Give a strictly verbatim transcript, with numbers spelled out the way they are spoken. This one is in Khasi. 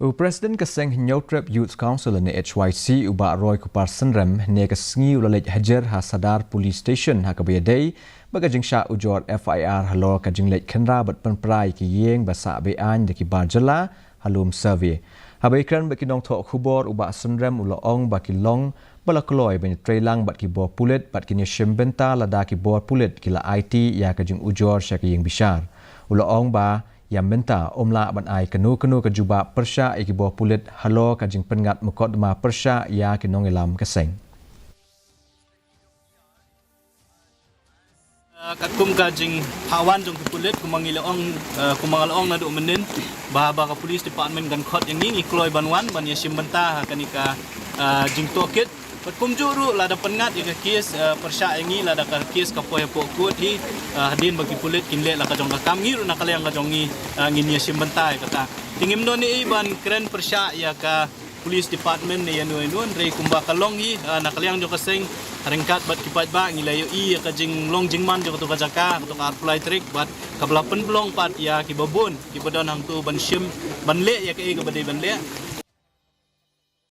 U President ka seng Hynñiewtrep Youth Council ne H Y C u Bah Roy Kupar Synrem ne ka sngi u la leit hajar ha Sadar Police Station ha kaba ïadei bad ka jingshah ujor F I R halor ka jingleit khynra bad pynpra ïa ki ïing ba sah be-aiñ da ki bar jylla ha lum survey. Haba ïakren bad ki nongthoh khubor u Bah Synrem u la ong ba ki long ba la kloi ban ïatreilang bad ki bor pulit bad kin ïashim bynta lada ki bor pulit ki la aiti ïa ka jingujor sha ka ïing bishar. U la ong ba ïa mynta um lah ban ai kano kano ka jubab pyrshah ïa ki bor pulit halor ka jingpynngat mukotduma pyrshah ïa ki nongïalam ka seng. Uh, katkum ka jingphah wan jong ki pulit kumba ngi la ong, uh, kumba nga la ong naduh mynnin ba, ba ka police department kan khot ïa ngi, ngi kloi ban wan ban ïashim bynta ha kane ka, uh, jingtohkit. Bad kumjuh ruh lada pynngat ïa ka kes, uh, pyrshah ïa ngi lada ka kes ka poi hapoh court hi, uh, hadien ba ki pulit kin leh la ka jong ka kam, ngi ruh na ka liang ka jong ngi, uh, ngin ïashim bynta ïa kata. Te ngim don ei ban kren pyrshah ïa ka police department ne ïano ïano, hynrei kumba ka long hi, uh, na ka liang jong ka seng ryngkat bad ki paidbah ngi la ïohi ïa ka jinglong jingman jong kato ka jaka, kato ka arphew lai tarik bad kaba la pynlong pat ïa kiba bun kiba don hangto ban shim ban leh ïa kaei kaba dei ban leh.